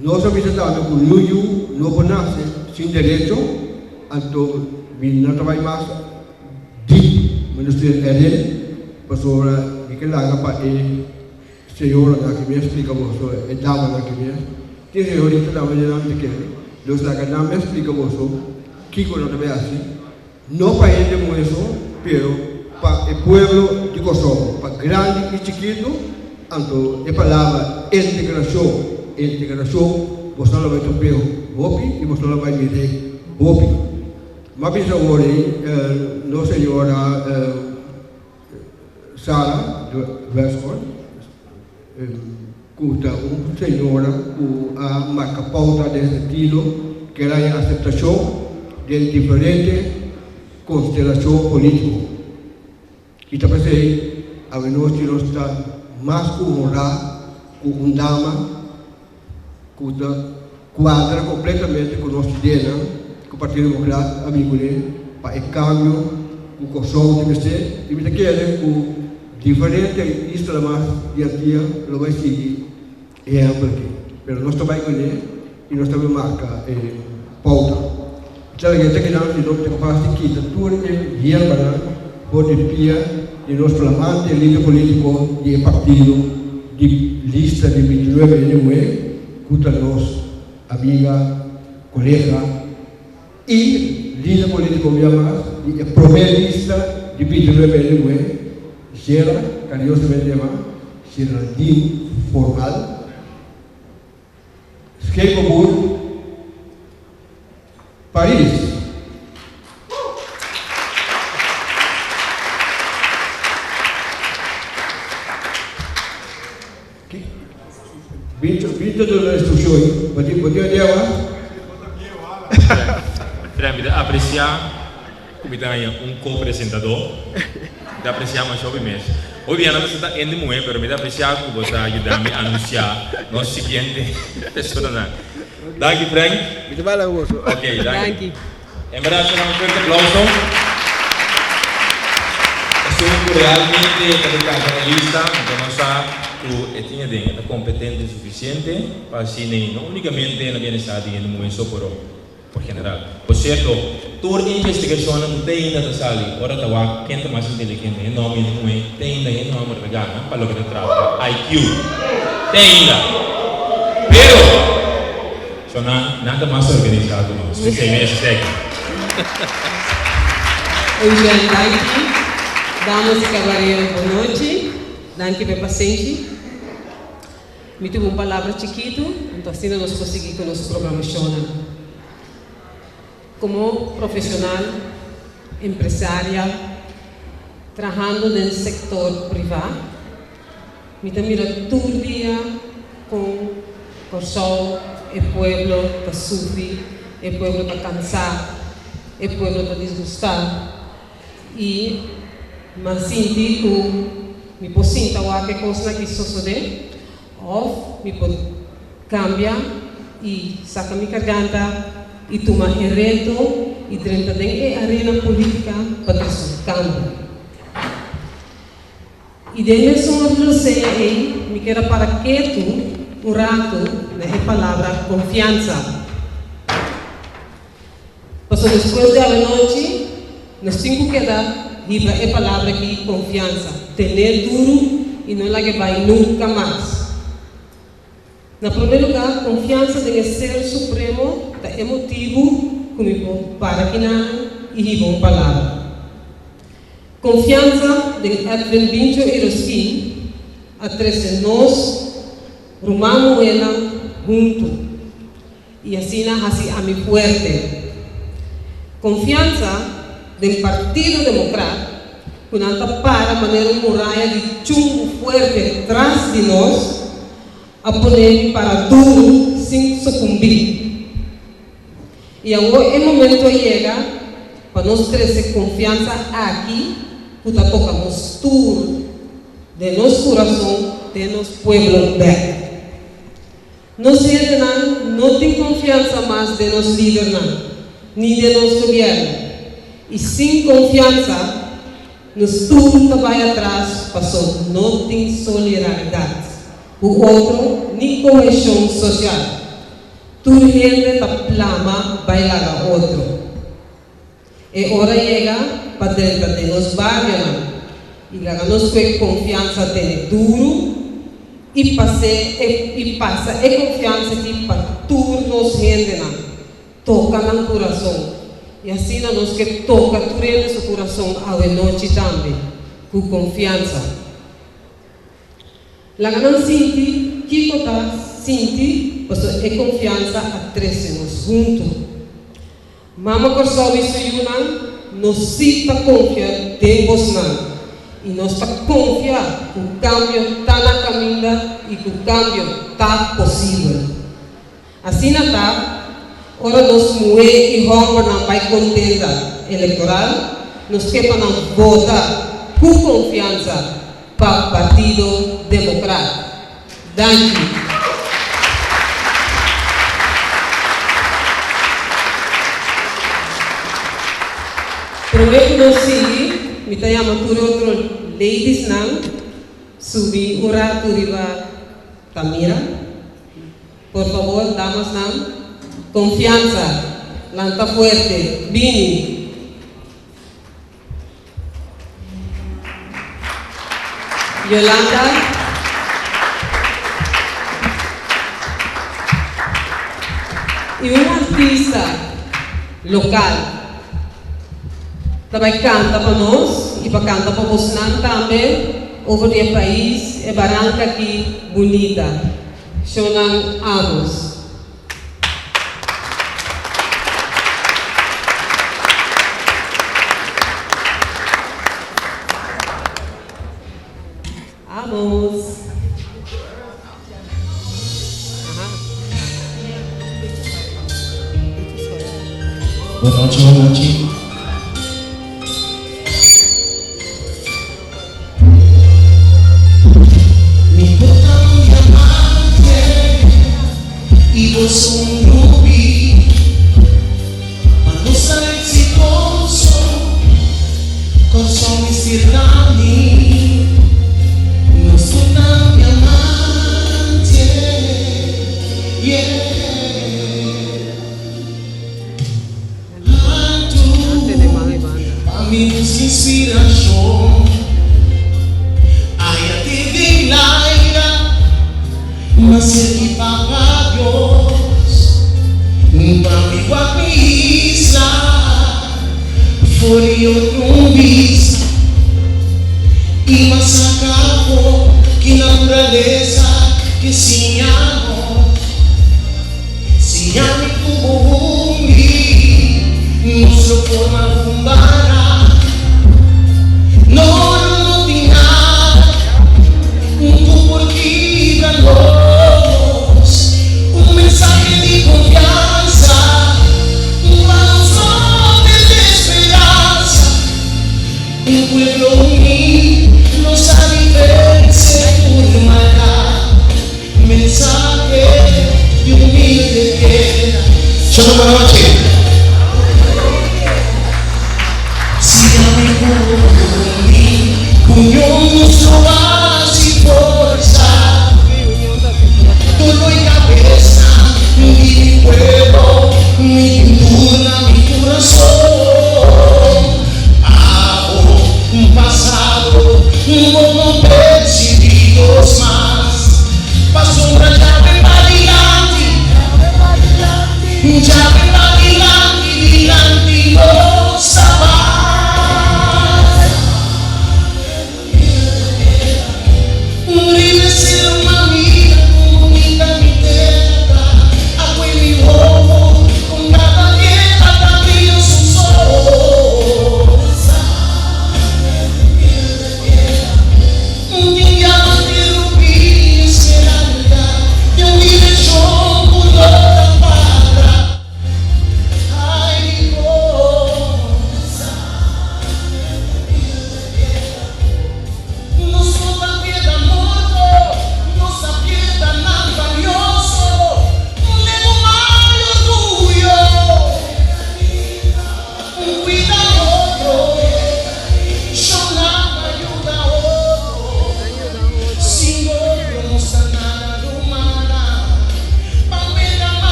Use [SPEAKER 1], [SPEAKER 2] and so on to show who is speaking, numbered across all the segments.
[SPEAKER 1] Nos a bisa tambe ku niun yu no por nase sin derecho, anto mi no ta bai mas dip Minister Eden pasobra mi ke laga pa e señoranan aki mes splika boso, e damanan aki mes. Tin señorita tambe dilanti ke nos laga nan mes splika boso kiko nan ta bai hasi. No pa hende muhe so, pero pa e pueblo di Kòrsou, pa grandi i chikitu. Anto e palabra integrashon, integrashon, boso lo bai top'é hopi i boso lo bai mir'é hopi. M'a bisa awor ei, nos señora Sara Westcott, ku ta un señora ku a marka pouta den sentido ku el a haña aseptashon den diferente konstelashon polítiko. I ta p'esei awenochi nos ta mas ku honrá ku un dama ku ta kuadra kompletamente ku nos ideanan ku Partido Demokrat a bin kuné pa e kambio ku Kòrsou tin mester i mi ta kere ku Diferente isla mas di Antia lo bai sigui e ehempel aki, pero nos ta bai kuné i nos ta bai marka e pouta. Esaki lo ta kinan si nos ta kapas di kita tur e hierbanan for di pia di nos flamante lider politiko di e partido di lista di 29 hende muhé ku ta nos amiga, kolega i lider politiko bia mas di e promé lista di 29 hende muhé, Gera, kariñosamente yamá Geraldine Formal, Schepenboer, Paris. Bincho, bincho duna instrukshon. Bo tin, bo tin idea mas?
[SPEAKER 2] Fren, mi ta apresiá ku mi ta haña un ko-presentadó. Mi ta apresiá masha hopi mes. Hopi bia nan ta senta hende muhé, pero mi ta apresiá ku bo ta yuda mi anunsiá nos siguiente personanan. Danki, Frank.
[SPEAKER 1] Mi ta bala ku boso.
[SPEAKER 2] Ok, danki. En berdad ta un fuerte aplauso. Esun ku realmente ta di kanta na lista, anto nos sa ku e tin aden, e ta kompetente sufisiente pa hasi nei, no unikamente na bienestar di hende muhé so, pero por general. Por sierto, tur investigashonnan ku te ainda ta sali ora ta wak ken ta mas inteligente, hende hòmber hende muhé, te ainda hende hòmber ta gana pa loke ta trata IQ. Te ainda. Pero! So nan nan ta mas organisá ku nos. P'esei mi esei aki.
[SPEAKER 3] Eugène danki. Damas i kabarero bon nochi. Danki pa e pasenshi. Mi tuba un palabra chikitu, anto asina nos por sigui ku nos programashonnan. Komo profeshonal, empresaria, trahando den sektor privá, Mi ta mira tur dia kon Kòrsou, e pueblo ta sufri, e pueblo ta kansá, e pueblo ta disgustá i m'a sinti ku mi por sinta wak e kosnan aki sosodé òf mi por kambia i saka mi karganta i tuma e reto i drenta den e arena polítika pa trese un kambio. I den mesun orlosea ei mi keda para ketu un ratu na e palabra konfiansa. Pasobra despues di awenochi nos tin ku keda hiba e palabra aki konfiansa, ten'é duru i no lag'é bai nunka mas. Na promé lugá, konfiansa den e Ser Supremo ta e motibu ku mi por para kinan i hiba un palabra. Konfiansa den Edwin Bincho Iroskin a trese nos ruman muhénan huntu i asina hasi ami fuerte. Konfiansa den Partido Demokrat ku nan ta para manera un muraya di chumbu fuerte tras di nos a pone mi para duru sin sukumbí. I awor e momento a yega pa nos trese konfiansa aki ku ta toka nos tur den nos kurason den nos pueblo bèk. Nos hendenan no tin konfiansa mas den nos lidernan ni den nos gobièrnu i sin konfiansa nos tur ta bai atras paso no tin soliraridat ku otro ni koheshon sosial. Tur hende ta plama bai laga otro. E ora yega pa drenta den nos barionan i laga nos ku e konfiansa tene duru i pas'é i pasa e konfiansa aki pa tur nos hendenan, toka nan kurason. I asina nos ke toka tur hende su kurason awe nochi tambe, ku konfiansa. Laga nan sinti kiko ta sinti pasobra e konfiansa a trese nos huntu. Mama Kòrsou i su yunan, nos sí ta konfia den bosnan i nos ta konfia ku kambio ta na kaminda i ku kambio ta posibel. Asina ta, ora nos muhé i hòmbernan bai kontenda elektoral, nos ke pa nan vota ku konfiansa pa Partido Demokrat. Danki. Promé ku nos sigui, mi ta yama tur e otro ladiesnan subi un ratu riba Tamira. Por favor, damasnan, confianza, lanta fuerte, bini. Yolanda. Y un artista local ta bay canta pa nos y pa canta pa bosnan tambe over di e pais, e baranca aki bunita. Shonan Amos. Amos.
[SPEAKER 4] Bon nochi, bon nochi. Mi por ta un diamante y bo so un rubí. Pa nos ta exitoso, Kòrsou mester ta mi. Nos por ta un diamante, yeah. Anto, pa mi busca inspiracion. Aya te den laira, mas cerca Papa Dios. Pa mi wak mi isla, for di otro bista. I mas saca afo ki naturalesa ke siña nos. Si ami ku bo uní, nos lo forma un bara. No, no, no tin nada ku por kibra nos. Un mensahe di konfiansa pa nos no perde speransa. Un pueblo uní no sa di vense tur maldat. Mensahe di humilde tera. Shon buena nochi. Si ami ku mi.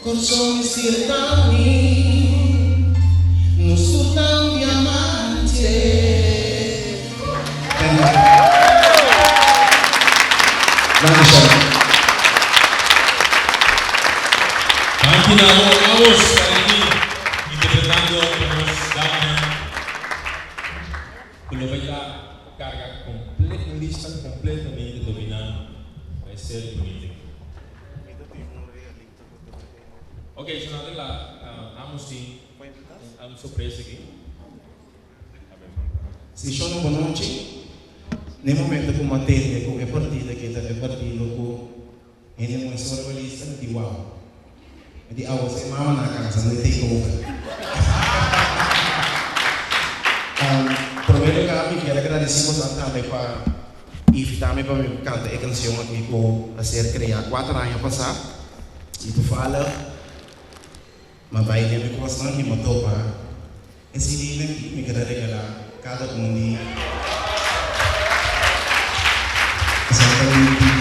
[SPEAKER 4] Kòrsou mester ta mi, nos tur ta un diamante.
[SPEAKER 5] Danki Shana.
[SPEAKER 2] Danki na bo Amos pa aki interpretando pa nos damanan ku lo bai ta karga un lista kompletamente dominá pa e ser bonito. Ok, so nan la Amos tin un sorpresa aki.
[SPEAKER 4] Si shon bon nochi. Na e momento ku mi a tende ku e partido aki ta e partido ku hende muhé so riba lista, mi di wow. Mi di awo si e mama nan a kansa no e take over. Prome lugar mi kier a gradisi boso tambe pa invita mi pa mi kanta e kansion aki ku a ser krea kuater aña pasá. I toevallig Ma bai den mi kosnan i ma topa e CD-nan ki mi keda regalá kada un di. Esaki ta mi.